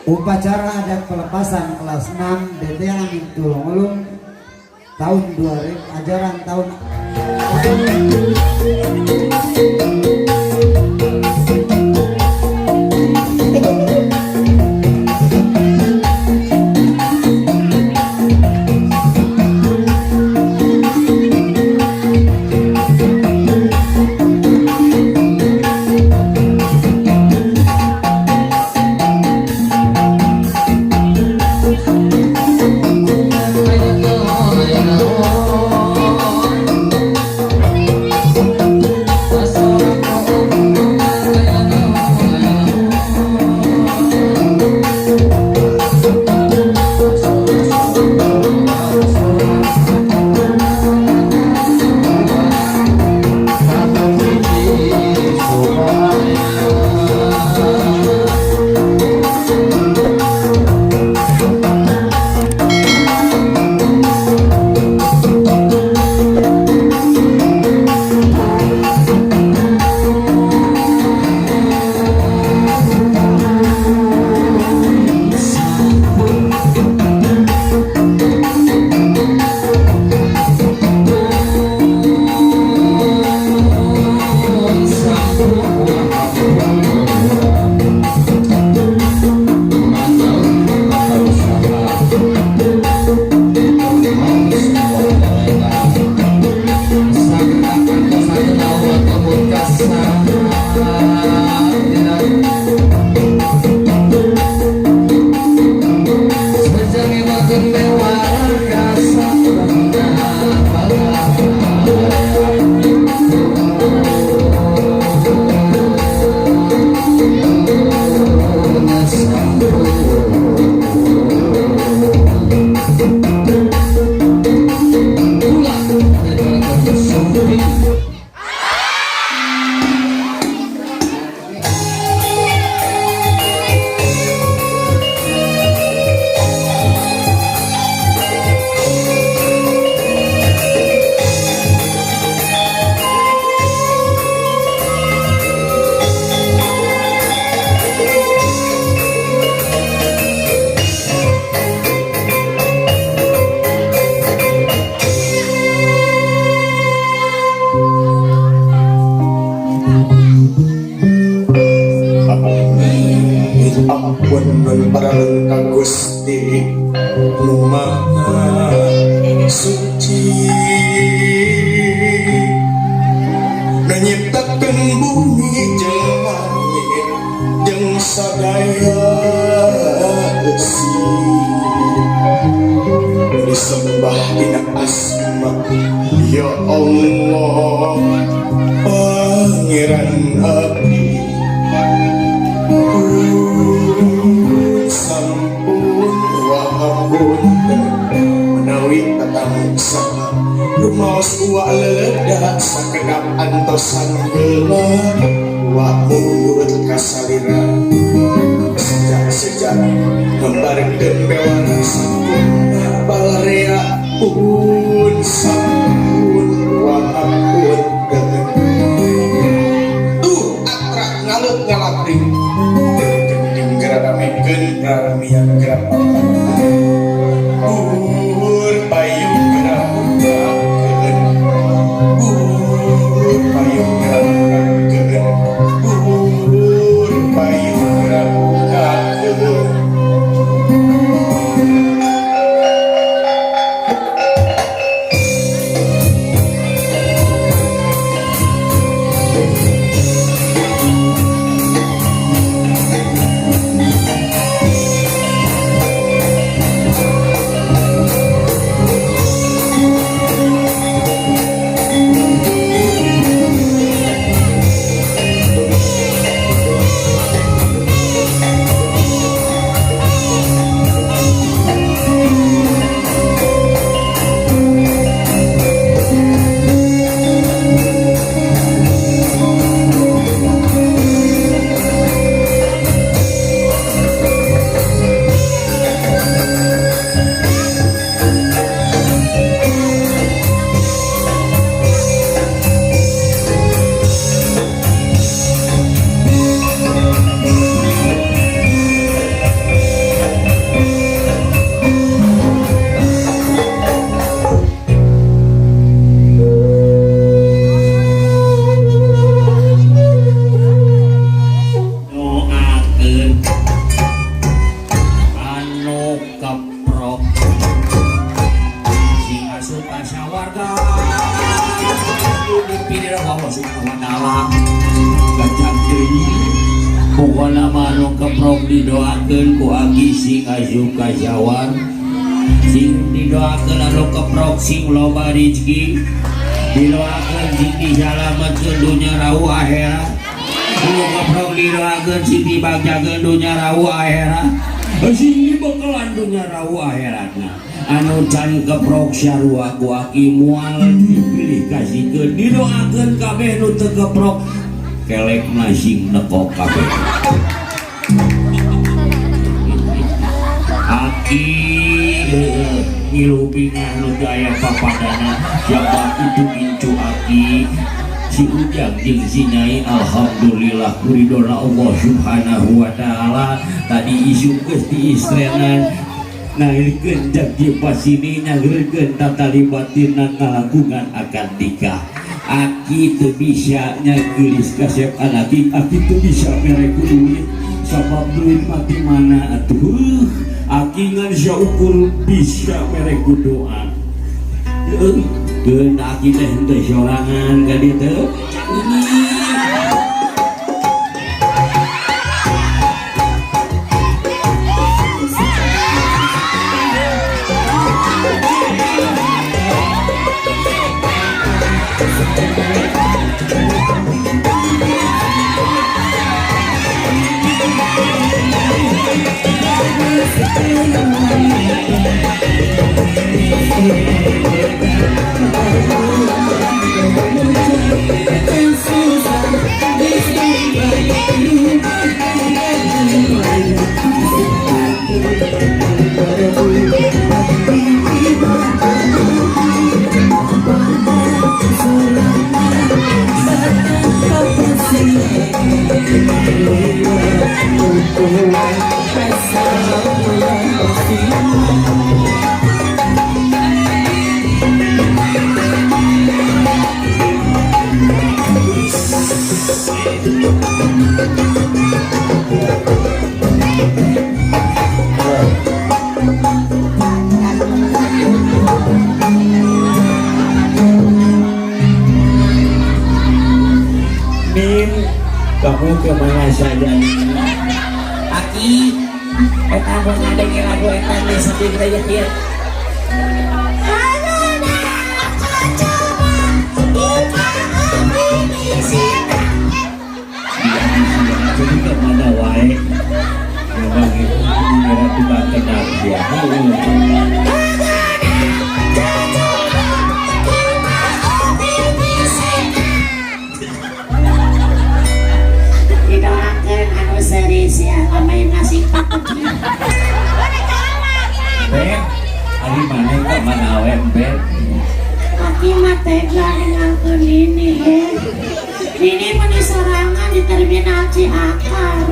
Upacara adat pelepasan kelas 6 DT Amin Tulungagung tahun 2000 ajaran tahun. Ampun para ka Gusti nu Maha Suci, nu nyiptakeun bumi jeung langit jeung sadaya eusi, disembah dina asma ya Allah, Pangeran abdi. Sampun wahapunten menawi tatang saha rumaos uwa leleda sakedap antosan heula uwa mundut kasalira sejak-sejak ngembarkeun bewara sampun balarea. Pun sampun wahapunten. Tuh atra ngalut ngalapring gending geradamekeun raramian gerak bur payung gerak bukakeun, bur payung gerak bukakeun, bur payung gerak bukakeun. Pokona mah anu keprok didoakeun ku Aki sing asup ka sawar, sing didoakeun anu keprok sing loba rezeki, didoakeun sing disalametkeun dunya rauh akhirat. Anu keprok didoakeun sing dibagjakeun dunya rauh akhirat, sing dibekelan dunya rauh akhiratna. Anu can keprok sarua ku Aki moal dipilih kasihkeun, didoakeun kabeh nu teu keprok kelek sing nekok kabeh. Aki ngilu bingah nu teu aya papadana siapa itu incu Aki si Ujang jeung si Nyai. Alhamdulillah kuridona Allah Subhanahu wa taala tadi isuk geus diistrenan ngahirkeun janji pasini nyangreurkeun tatali batinna ngalakukan akad nikah. Aki teu bisa nya geulis kasep anak Aki teu bisa mere ku duit sabab duit mah di mana atuh. Aki ngan saukur bisa mere ku doa. Heuh, keun Aki teh henteu sorangan ka dieu teh. Min, kamu kemana saja nih? Aki, eta mun ngadenge lagu eta geus sedih teh ieu. Jadi kemana wae? Memang itu ngira tukang kenal ya. Didoakeun anu serius ya, pemain nasi paket. Beb, ari maneh ka mana wae, Beb? Aki mah tega ninggalkeun Nini he. Nini mah sorangan di terminal Ciakar.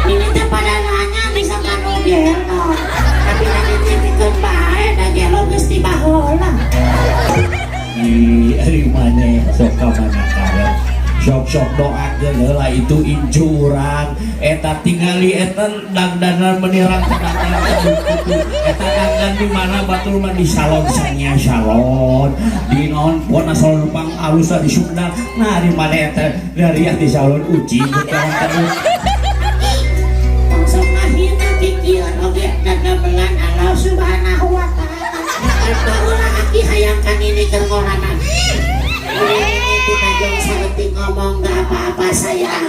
Nini teh pada nanya bisa kanu gelo. Tapi nanti teh pikeun bae da gelo geus ti baheula. Ih, ari maneh sok ka mana karep? Sok-sok doakeun heula itu incu urang. Eta tingali eta dangdanan menirang eta dangdan di mana batur mah di salon sanya salon di naon pona salon pang alus di Sumedang. Nah di mana eta dariah di salon uci bukan teu. Sok ngahina kikieuan oge dagamelan Allah Subhanahu wa taala. Baheula Aki hayang ka Nini keur ngoranan. Nini tina jong saeutik ngomong gak apa-apa sayang.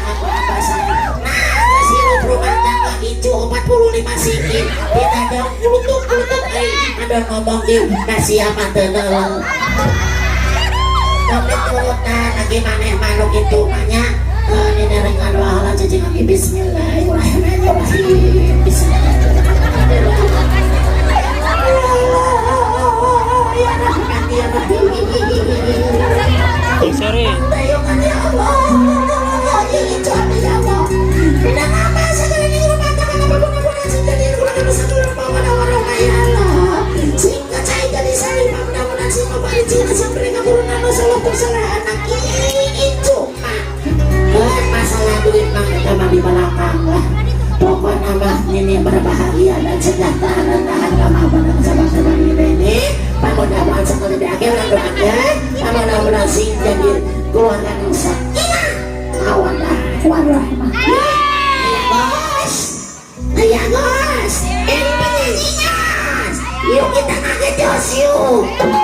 Apa-apa sayang. Nah, geus hirup rumah tangga incu 45 sikit. Tina jong kulutuk-kulutuk euy. Ada ngomong ieu da sia mah teu neuleuh. Tong diturutan lagi maneh mah nu kitu mah nya. Ini dengan doa Allah cacing kami. Bismillahirrahmanirrahim. Bismillahirrahmanirrahim. Ya Rahman ya Rahim. Sorry. Ya Allah, ini ya Allah. Pinang apa segala ini rumah tangga apa pun pun sing jadi kurang bisa kurang bawa warna ya Allah. Sing kacai jadi saling mudah-mudahan sing kembali cinta sampai keturunan salah salah anak itu mah. Masalah duit mah kita mah di belakang lah. Pokoknya mah ini berbahagia dan sejahtera dan tahan lama bareng sama-sama ini. Mudah-mudahan sekali di akhir dan doakan. Mudah-mudahan sing jadi keluarga nu sakinah, Warahmah. Bos, ayo bos, ini penyanyinya. Yuk kita kaget, yuk.